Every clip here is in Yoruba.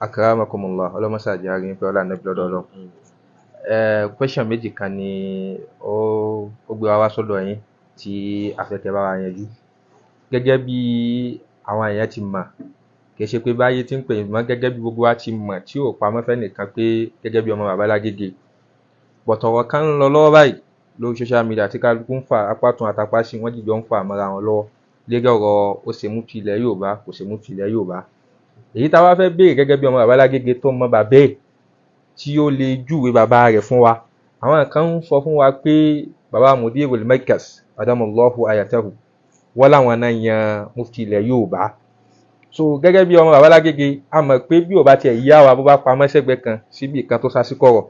Akramakumullah, ọlọ́mọṣáàjì àárín pé ọlá nàbí lọ́dọ̀ Ọlọ́run. Question méjì kan ni ó gbé wa wá sọ́dọ̀ yín tí a fẹ́ kẹ́ bá wa yanjú. Gẹ́gẹ́ bí àwọn èèyàn ti mọ̀, kì í ṣe pé báyé tí ń pè mọ́, gẹ́gẹ́ bí gbogbo wa ti mọ̀ tí ò pamọ́ fẹ́nìkan pé gẹ́gẹ́ bí ọmọ bàbá Lágége. But ọ̀rọ̀ kan ń lọ lọ́wọ́ báyìí lórí social media tí kálukú ń fà apá tún àtàpá sí, wọ́n jìjọ ń fà mọ́ra wọn lọ́wọ́ lérí ọ̀rọ̀ ó ṣe mufti ilẹ̀ Yorùbá, kò ṣe mufti ilẹ̀ Yorùbá. Èyí tá a wá fẹ́ béèrè gẹ́gẹ́ bí ọmọ bàbá Lágége tó mọ bàbá ẹ̀, tí ó lè júwe bàbá rẹ̀ fún wa. Àwọn kan ń sọ fún wa pé bàbá Mudirul Markaz adamallahu ayatahu, wọ́n láwọn náà yan mufti ilẹ̀ Yorùbá. So gẹ́gẹ́ bí ọmọ bàbá Lágége, a mọ̀ pé bí ò bá tiẹ̀ yá wa, bó bá pamọ́ sẹ́gbẹ́ kan síbi kan tó sá sí kọ̀rọ̀.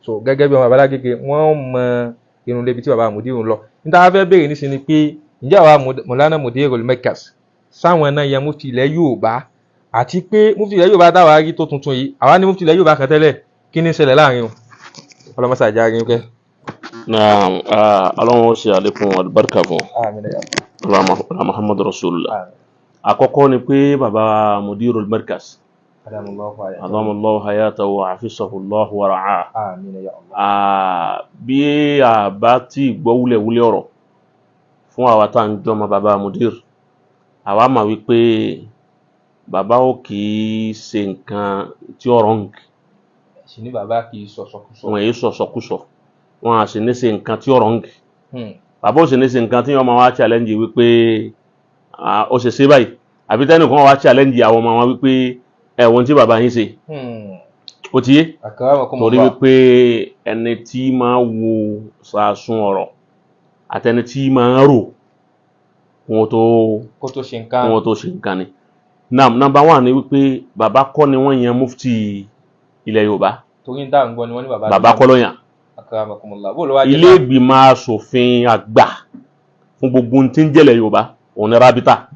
So gẹ́gẹ́ bí ọmọ bàbá Lágége, wọ́n mọ irun lébi tí bàbá Mudiru ń lọ. Níta wá fẹ́ béèrè nísìnyí ni pé ǹjẹ́ àwa Mọ̀lánà Mudirul Markaz sáwọn náà yan mufti ilẹ̀ Yorùbá, àti pé mufti ilẹ̀ Yorùbá táwa rí tó tuntun yìí, àwa ní mufti ilẹ̀ Yorùbá kan tẹ́lẹ̀, kí ní ṣẹlẹ̀ láàrin o? Ọlọ́mọṣáàjì àárín pẹ́. Naam, Ọlọ́run ó ṣe àlékún àlùbáríkà fún ọ. Muhammadu Rasulullah. Àkọ́kọ́ ni pé bàbá Mudirul Markaz adamallahu hayatahu wa hafizahu wa ra'ah. Bí a bá tí gbọ́ wúlẹ̀wúlẹ̀ ọ̀rọ̀ fún àwa tá à ń jọmọ bàbá Mudir, àwa mọ̀ wípé bàbá ò kì í ṣe nǹkan tí ó wrong. Sì ní bàbá kì í sọ̀sọ̀kúsọ. Wọn èyí sọ̀sọ̀kúsọ, wọn à sì ní ṣe nǹkan tí ó wrong. Bàbá ò sì ní ṣe nǹkan tí wọ́n máa wá challenge wípé ó ṣe ṣe báyìí, àbí tẹ́nìkan wá challenge àwọn ọmọ wọn wípé ẹ̀wọ̀n tí bàbá yín ṣe. Ó ti yé, torí wípé ẹni tí máa wo sàásùn ọ̀rọ̀ àtẹni tí máa rò kí kó tó ṣe nǹkan, kí wọ́n tó ṣe nǹkan ni. Naam, number one ni wípé bàbá kọ́ ni wọ́n yan mufti ilẹ̀ Yorùbá. Torí ń dá ń gbọ́ ni wọ́n ní bàbá. Bàbá kọ́ ló yàn. Akramakumullah, bó ló wá jẹ́? Ilé ìgbìmọ̀ asòfin àgbà fún gbogbo ohun tí ń jẹ́lẹ̀ Yorùbá, òun ni Rábítà,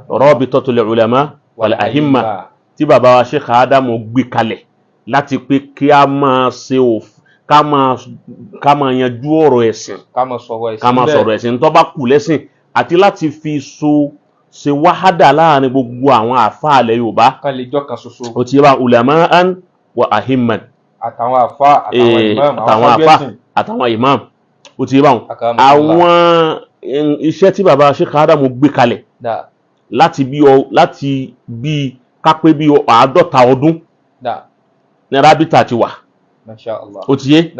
Rabitatul Ulama wal Ahimma, tí bàbá wa Sheikh Adamu gbé kalẹ̀ láti pé kí a máa ṣe òfin, ká máa yanjú ọ̀rọ̀ ẹ̀sìn, ká máa sọ̀rọ̀ ẹ̀sìn, ká máa sọ̀rọ̀ ẹ̀sìn tó bá kù lẹ́sìn, àti láti fi so ṣe wáhádà láàrin gbogbo àwọn àfáà ilẹ̀ Yorùbá. Kan lè jọ́ kan ṣoṣo. Ó ti yé bá, ulama'an wa ahimman. Àtàwọn àfáà, àtàwọn imam, àtàwọn àfáà, àtàwọn imam. Ó ti yé báwọn. Àwọn iṣẹ́ tí bàbá Sheikh Adamu gbé kalẹ̀ láti bí kápẹ́ bí 50 ọdún ní Rábítà ti wà. Ó ti yé,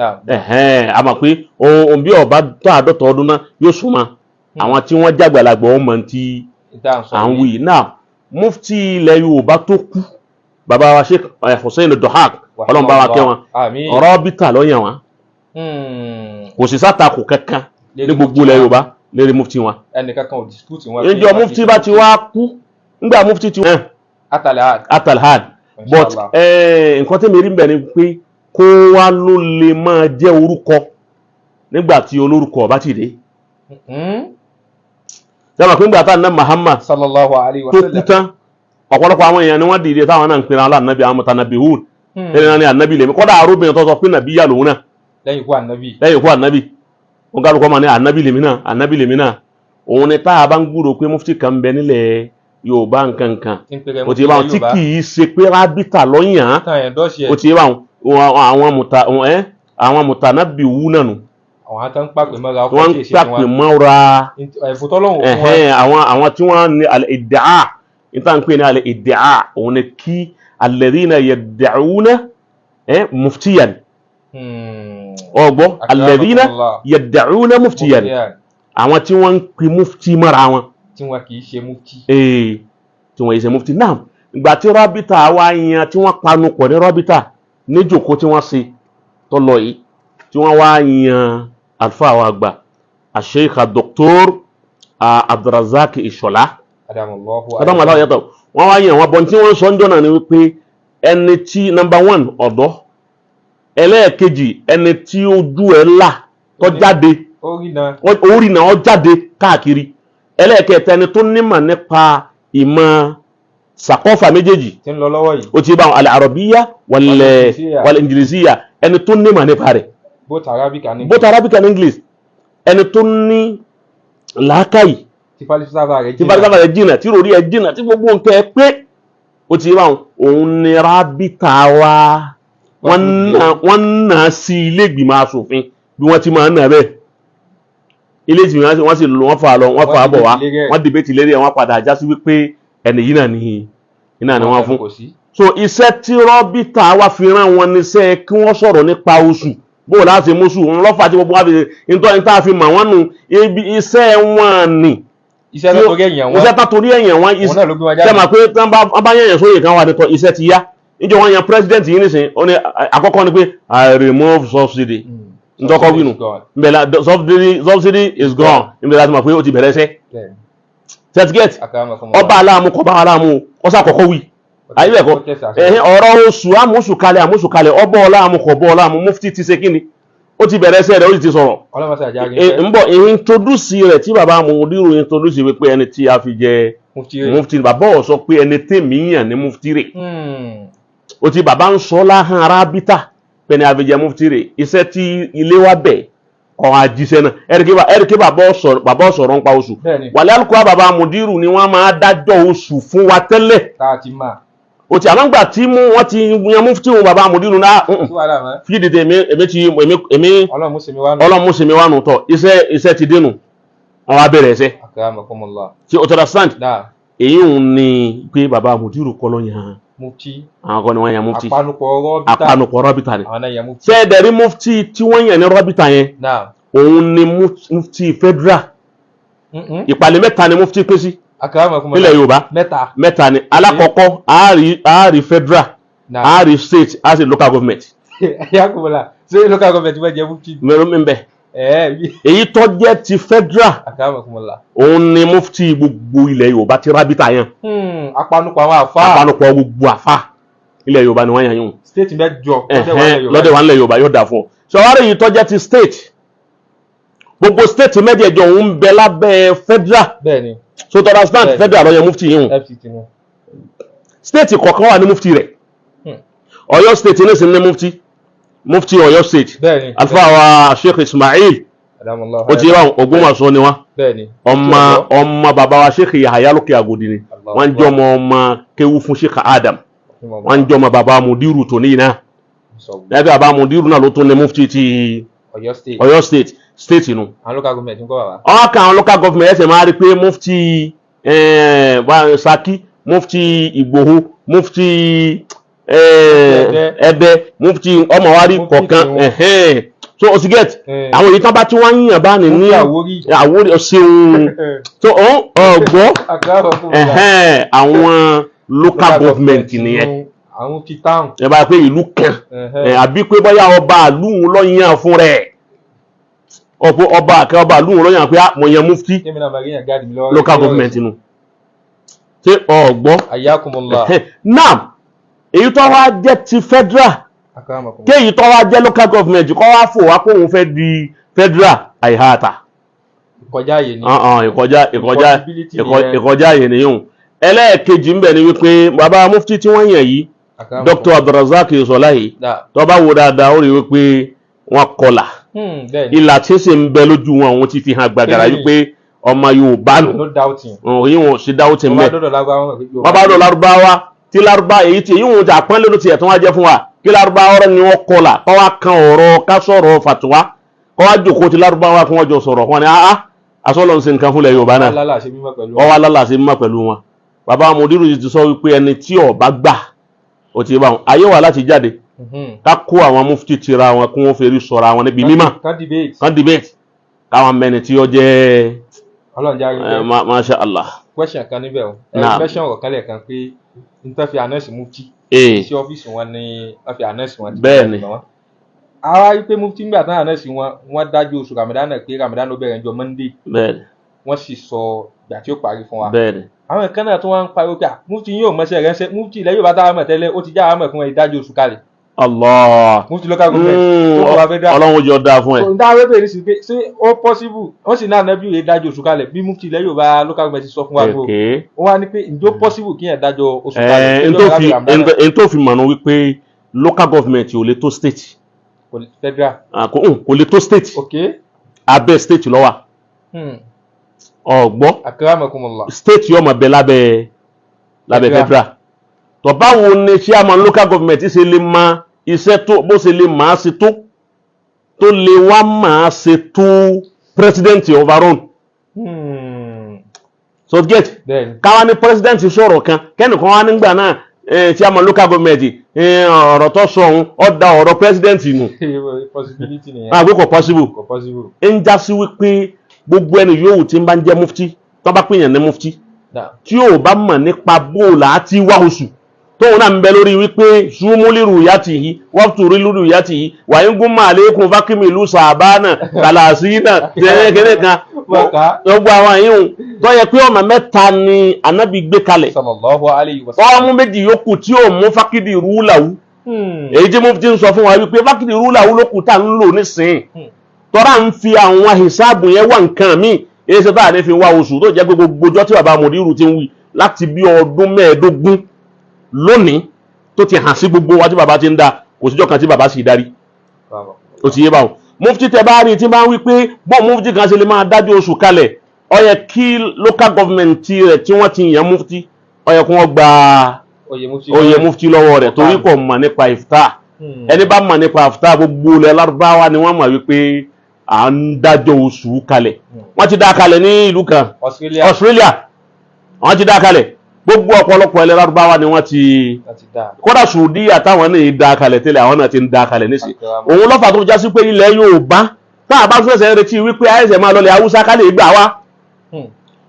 a mọ̀ pé ohun bí ọba tó 50 ọdún náà yóò súnmọ́ àwọn tí wọ́n jágbàlagbà ọmọ tí à ń wí náà. Mufti ilẹ̀ Yorùbá tó kú, bàbá wa Sheikh Hussein Dohak, Ọlọ́run bá wa kẹ́ wọn, Rábítà ló yàn wọn. Kò sì sátakò kankan ní gbogbo ilẹ̀ Yorùbá lérí mufti wọn. Ẹnìkankan ò dispute wọn. Ìjọ mufti bá ti wá kú, ńgbà mufti ti wọ́n atalhad. Atalhad. But nǹkan tí mi rí bẹ̀ ni pé kó wá ló lè máa jẹ́ orúkọ nígbà tí olórúkọ ọba ti dé. Sábà pé ńgbà tá ná Muhammad sallallahu alayhi wa tó sallam kú tán, ọ̀pọ̀lọpọ̀ àwọn èèyàn ni wọ́n dìde táwọn náà ń pera aláàánábì, àwọn mutanabihun ẹni náà ni ànábì lèmi. Kọ́dà arúbìnrin tó sọ pé nàbí yà lòun náà. Lẹ́yìn ikú ànábì. Lẹ́yìn ikú ànábì, wọn kálukọ́ máa ní ànábì lèmi náà, ànábì lèmi náà. Òun ni tá a bá ń gbúrò pé mufti kan bẹ nílẹ̀ Yorùbá nkankan, tí ń pèrè ó ti bá wọn tí kì í ṣe pé rábítà lọ́yàn. Tàn ẹ̀ dọ́ṣì ẹ̀. Ó ti bá wọn àwọn muta ẹ àwọn mutanabiwu náà nù. Àwọn àtàn ń pàpè mọ́ra ọkọ̀ wọ́n tí ń èsì pàpè tiwọn mọ́ra. Ẹ̀fọ́ tọ́lọ́hùn fún wọn. Ẹ̀hẹ́n, àwọn tí wọ́n ní al-iddia, níta ń pè ní al-iddia, òun ni kí alladhina yad'una muftiyan. Ọgbọ́ alladhina Akramakumullah. yad'una muftiyan. Muftiyan. Àwọn tí wọ́n ń pè mufti mọ́ra wọn. Tí wọn kì í ṣe mufti. Ee, tí wọ́n yìí ṣe mufti náà. Ìgbà tí rọ́bìtà wá yan, tí wọ́n panu pọ̀ ní rọ́bìtà níjòkó tí wọ́n ṣe tó lọ yìí, tí wọ́n wá yan àlùfáà wa àgbà Sheikh Dr. Abdulrazak Ìṣọ̀lá. Adamallahu. Adamu aláwọ̀ yàtọ̀, wọ́n wá yan wọn bọ̀. Tí wọ́n sọ ń jọ́nà ni wípé ẹni tí number one, ọ̀dọ́, ẹlẹ́ẹ̀kejì, ẹni tí ojú ẹ̀ là tó jáde, Orí náà. Orí náà ó jáde káàkiri, ẹlẹ́ẹ̀kẹta, ẹni tó nímọ̀ nípa ìmọ̀ sàkọ́fà méjèèjì tí ń lọ lọ́wọ́ yìí. Ó ti bá wọn al-arabiyya wal-Injiliziyya. wal-injiliziyya, ẹni tó nímọ̀ nípa rẹ̀, both Arabic and English. Both Arabic and English, ẹni tó ní làákàyè, tí falsafa rẹ̀ tí jìnnà. Falsafa rẹ̀ jìnà, tí ròrí ẹ̀ jìnà, tí gbogbo nǹkan ẹ pé. Ó ti yé báwọn. Òun ni rábítà wa, wọ́n nà sí ilé ìgbìmọ̀ asòfin bí wọ́n ti máa ń nà bẹ́ẹ̀. Ilé ìgbìmọ̀ asòfin, wọ́n sì lọ, wọ́n fà lọ, wọ́n fà bọ̀ wá, wọ́n dìbẹ́tì lérí ẹ̀, wọ́n padà já sí wípé ẹni yìí náà ni iná ni wọ́n fún. So iṣẹ́ tí rọ́bìtà wa fi rán wọn níṣẹ́ kí wọ́n sọ̀rọ̀ nípa oṣù, bó láti mú sùn òun lọ́fà tí gbogbo wa fi nítorí tá a fi mọ̀ wọ́n nù ibi iṣẹ́ wọn ni. Iṣẹ́ tó torí ẹ̀yàn wọn. Iṣẹ́ tó torí ẹ̀yàn wọn. Òun náà ló gbé wọn jáde. Ṣe máa pé tí wọ́n bá yẹ̀yàn sóyè kan wà nítọ́, iṣẹ́ ti yá. Níjọ́ wọ́n yan president yìí nísìnyí, ó ní àkọ́kọ́ ni pé, "I remove subsidy." Ntọ́kọ́ wínú nbẹ̀lá, subsidy is gone. Nbẹ̀lá ti mọ̀ pé ó ti bẹ̀rẹ̀ iṣẹ́ certificate. Ọba aláàmú kọ́ bá aláàmú, ọ̀sà àkọ́kọ́ wí ayé bẹ́ẹ̀ kọ́. Ẹ̀hìn, ọ̀rọ̀ oṣù amúṣùkalẹ̀ amúṣùkalẹ̀, ọbọ̀ ọláàmú kọ̀ bọ́ ọláàmú, mufti ti ṣe kíni, ó ti bẹ̀rẹ̀ iṣẹ́ rẹ̀, ó sì ti sọ̀rọ̀ ń bọ̀ introduce rẹ̀ tí bàbá Mudiru introduce wípé ẹni tí a fi jẹ mufti. Bàbá ọ̀ sọ pé ẹni tèmi yàn ní mufti rẹ̀. Ó ti bàbá ń sọ láhàn arábítà pé ní a fi jẹ mufti rẹ̀. Iṣẹ́ tí ilé wa bẹ̀ ọ̀ àjíṣẹ́ náà, ẹ̀ríkì bàbá ọ̀sọ̀rọ̀ ń pa oṣù wàlẹ́ alukó. Bàbá Mudiru ni wọ́n máa dájọ́ oṣù fún wa tẹ́lẹ̀. O ti àmọ́ gbà tí mú wọ́n ti yan mufti wọn, bàbá Mudiru náà fídìí tẹ èmi ti èmi ọlọ́mú sinmi wà nù tọ̀. Iṣẹ́ ti dénú, wọn wá bẹ̀rẹ̀ iṣẹ́ tí o tọ́ra stand. Èyí ń ní pé bàbá Mudiru kọ́ ló yan mufti. Àwọn kọ́ ni wọ́n yan mufti. Àpanupọ̀ rọ́bìtà ni. Sẹ́ẹ̀dẹ̀rí mufti tí wọ́n yàn ní rọ́bìtà yẹn, òun ni mufti federal. Ìpàlẹ̀ mẹ́ta ni mufti pín sí nílẹ̀ Yorùbá. Mẹ́ta ni. Alákọ̀ọ́kọ́, àárí federal, àárí state, àárí local government. Yakubola, ṣé local government wọ́n jẹ́ mufti? Mẹ́rin ń bẹ. Èyí tó jẹ́ ti federal, òun ni mufti gbogbo ilẹ̀ Yorùbá ti rábítà yẹn. Apanupọ̀ àwọn àfa. Apanupọ̀ gbogbo àfa ilẹ̀ Yorùbá ni wọ́n yàn yún. State mẹ́jọ. Lọ́dẹ̀ wà nílẹ̀ Yorùbá, yóò dà fún ọ. Sọ̀rọ̀ èyí tó jẹ́ ti state, gbogbo state mẹ́jẹ̀ẹ̀jọ òun ń bẹ lábẹ́ federal. Bẹ́ẹ̀ni. So to understand, federal ló yan mufti yìí hùn. State kọ̀ọ̀kan wà ní mufti rẹ̀. Ọ̀yọ́ state ní sin ní mufti Ọ̀yọ́ state, alfa wa Sheikh Ismail, ó ti yẹ wọn, Ògbómọ̀ṣọ́ ni wọn. Ọmọ ọmọ bàbá wa Sheikh Yahaya Lókè Àgòdì ni wọ́n jọ ọmọ ọmọ kéwú fún Sheikh Adam, wọ́n jọ ọmọ bàbá Mudiru tòní yìí náà. Lẹ́gbẹ̀ẹ́ bàbá Mudiru náà ló tún ní mufti ti Ọ̀yọ́ state nu. Àwọn local government ń kọ́ bàbá. Ọ̀hún kan, àwọn local government ẹsẹ̀ máa rí pé mufti Ṣakí, mufti Ìgbòho, mufti Ẹdẹ, mufti ọmọ wa rí kọ̀ọ̀kan. So o sì get àwọn èyí tán bá tí wọ́n ń yàn bá ní ní Àwórì ṣeun so ọgbọ́ àwọn local government nìyẹn. Àwọn ti town. Ẹ bá pé ìlú kan, àbí pé bóyá ọba àlùhùn ló yàn fún rẹ̀, ọ̀pọ̀ ọba àkẹ́ ọba àlùhùn ló yàn pé mo yan mufti local government nu. Ṣé ọgbọ́? Ayakumullah. Now, èyí tó wá jẹ́ ti federal, kéyìí tó wá jẹ́ local government kọ́ wá fò wá kó òun fẹ́ di federal, àìhàtà. Ìkọjá yìí ni. Ìkọjá yìí ni yóò. Ẹlẹ́ẹ̀kejì ń bẹ ni wípé bàbá mufti tí wọ́n yàn yìí, Dr. Abdulrazak Sọlá yìí, tó bá wo dáadáa, ó rí wípé wọ́n kọlà. Ìlà tí sì ń bẹ lójú wọn, òun ti fi hàn gbàgàrà wípé ọmọ Yorùbá nù yìí, wọn ò sí dáwọ́tì mẹ́. Wọ́n bá dọ̀ Lárúbáwá tí Lárúbá èyí tí èyí wọn ti àpọ́nlé ló ti ẹ̀tún wá jẹ́ fún wa kí Lárúbáwá ọ̀rọ̀ ni wọ́n kọlà kọ́ wá kan ọ̀rọ̀ ká sọ̀rọ̀ fàtúwá, kọ́ wá jòkó ti Lárúbáwá kí wọ́n jọ sọ̀rọ̀ wọn ni áá asọ́lọ́ ń ṣe nǹkan fúnlẹ̀ Yorùbá náà, wọ́n wá lálà sí mímọ́ pẹ̀lú wọn. Bàbá Mudiru ti sọ wípé ẹni tí ó bá gbà ó ti bá wọn ayé wà láti jáde ká kó àwọn mufti tira wọn kí wọ́n fẹ́rí sọ̀rọ̀ àwọn níbi mímọ́ kan debate káwọn mẹ́ni tí ó jẹ́. Masha Allah. Question kan níbẹ̀ o, ẹ mention ọ̀rọ̀ kan lẹ́ẹ̀kan pé n tẹ́ fi announce mufti sí ọ́fíìsì wọn ni wọ́n fi announce wọn. Bẹ́ẹ̀ni. Ara wípé mufti ńgbà tán announce wọn, wọ́n dájú oṣù Ramadan náà pé Ramadan ló bẹ̀rẹ̀ ọjọ́ Monday. Bẹ́ẹ̀ni. Wọ́n sì sọ ìgbà tí ó parí fún wa. Bẹ́ẹ̀ni. Àwọn kan náà tó wá ń pariwo pé mufti yóò mọṣẹ́ rẹ̀ ṣe mufti ilẹ̀ Yorùbá táwọn mọ̀ tẹ́lẹ̀, ó ti já àwọn mọ̀ fún ẹ ìdájọ́ oṣù kalẹ̀. Allah. Mufti local government tó wà federal. Ọlọ́run jọ dáa fún ẹ. Ǹdá wẹ́bẹ̀ ní sí pé ṣé ó possible, wọ́n sì náà nẹ́bí òye dájọ́ oṣù kalẹ̀ bí mufti ilẹ̀ Yorùbá local government ti sọ fún wa gbó. Ó wá ní pé ǹjọ́ possible kí yẹn dájọ́ oṣù kalẹ̀. N tó fi mọ̀nà wípé local government ò lè tó state. Federal. Kò lè tó state. Abẹ́ state ló wà. Ọ̀gbọ́ state yóò máa bẹ lábẹ́ federal. Tó báwo ni chairman local government ṣe lè mọ iṣẹ́ tó, bó ṣe lè máa ṣe tó lè wá máa ṣe tó president overall? So get káwá ní president sọ̀rọ̀ kan, kẹ́nìkan wá nígbà náà, chairman local government, ọ̀rọ̀ tó sọ òun ó da ọ̀rọ̀ president nù. Possibility nìyẹn. Àgbẹ̀ kò possible. Kò possible. Ń já sí wípé gbogbo ẹni yòówù tí ń bá ń jẹ́ mufti, tó bá pèèyàn ní mufti, tí ò bá mọ̀ nípa bóòlù àti wá oṣù, tóun náà ń bẹ lórí wípé súnmúlírù ìyá tì í wọ́pútù rírù ìyá tì í wàyí ń gún màlẹ́kùn fákìmì ìlú sàbánà kàlàsínà tẹ̀lé kan, gbogbo àwọn àyíhùn tó yẹ pé ọ̀nà mẹ́ta ni ànábì gbé kalẹ̀. Sallallahu alayhi wa sallam. Wọ́n mú méjì yòókù tí ò mú fákìdì rúlàwú, èyí tí mufti ń sọ fún wa wípé fákìdì rúlàwú ló kù tá à ń lò nísìnyí, tọ́ra ń fi àwọn hisabu yẹn wá nǹkan míì. Èyí ṣe táà ní fi wá oṣù tó jẹ́ pé gbogbo ọjọ́ tí bàbá mòdìrú ti ń wí láti bí ọdún 15 lónìí, tó ti hàn sí gbogbo wa tí bàbá ti ń da, kò síjọ́ kan tí bàbá sì darí. Ó ti yé báwọn mufti tẹ bá rí tí bá ń wí pé bọ́ọ̀ mufti kan ṣe lè máa dájú oṣù kalẹ̀, ó yẹ kí local government rẹ̀ tí wọ́n ti yàn mufti, ó yẹ kí wọ́n gba oyè mufti lọ́wọ́ rẹ̀, torí kò mọ̀ nípa ìfta. Ẹni bá mọ̀ nípa ìfta, gbogbo ilẹ̀ Lárúbáwá ni wọ́n mọ̀ wípé à ń dájọ́ oṣù kalẹ̀. Wọ́n ti dá kalẹ̀ ní ìlú kan, Australia, wọ́n ti dá kalẹ̀. Gbogbo ọ̀pọ̀lọpọ̀ ilẹ̀ Lárúbáwá ni wọ́n ti kódà Saudi àtàwọn náà dá kalẹ̀ tẹ́lẹ̀, àwọn náà ti ń dá kalẹ̀ nísì. Òun lọ́fà tó já sí pé ilẹ̀ Yorùbá tá a bá tún ẹsẹ̀ retí wípé àìsàn máa lọlẹ̀ Haúsá ká lè gbà wá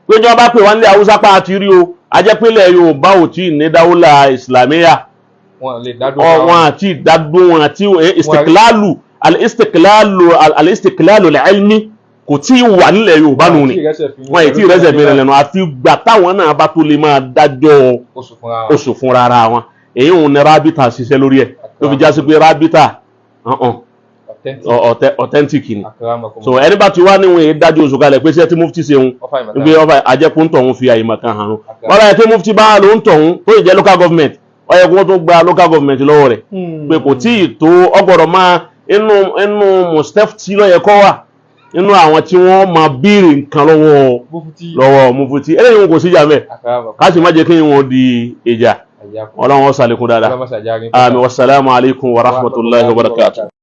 pé ní wọ́n bá pè wá nílẹ̀ Haúsá pa àti rí o, a jẹ́ pé ilẹ̀ Yorùbá ò tí ì ní dáwọ́là Ìsìlámíyà, wọn àti ìdádó wọn àti istiklalu al-istiklalu al-ilmi kò tí ì wà nílẹ̀ Yorùbá nù ni. Wọn ì tí ì rẹ́sẹ̀ fi rẹ̀ lẹ́nu, àfi gbà táwọn náà bá tó lè máa dájọ́ oṣù fúnra ara wọn. Èyí òun ni rábìtà ṣiṣẹ́ lórí ẹ̀ tó fi já sí pé rábìtà authentic ni. So ẹni bá ti wá níwọ̀n èyí dájú oṣù kalẹ̀ pé ṣé tí mufti ṣe ń gbé ọba àjẹkùn tọ̀hún fi àyìnbá kan hàn án, wọ́n bá yẹ kí mufti bá ló ń tọ̀hún tó yẹ jẹ́ local government, ó yẹ kí wọ́n tó gba local government lọ́wọ́ rẹ̀ pé kò tí ì tó ọgbọ̀dọ̀ máa inú mustafti ló yẹ kó wà inú àwọn tí wọ́n máa béèrè nǹkan lọ́wọ́ mufti. Eléyìí wọn kò síjà mẹ́, ká sì má jẹ́ kí wọ́n di ìjà. Ọlọ́run ó ṣàlékún dáadáa. Àmín. Wasalaamu alaykum wa rahmatulahi wa barakatuh.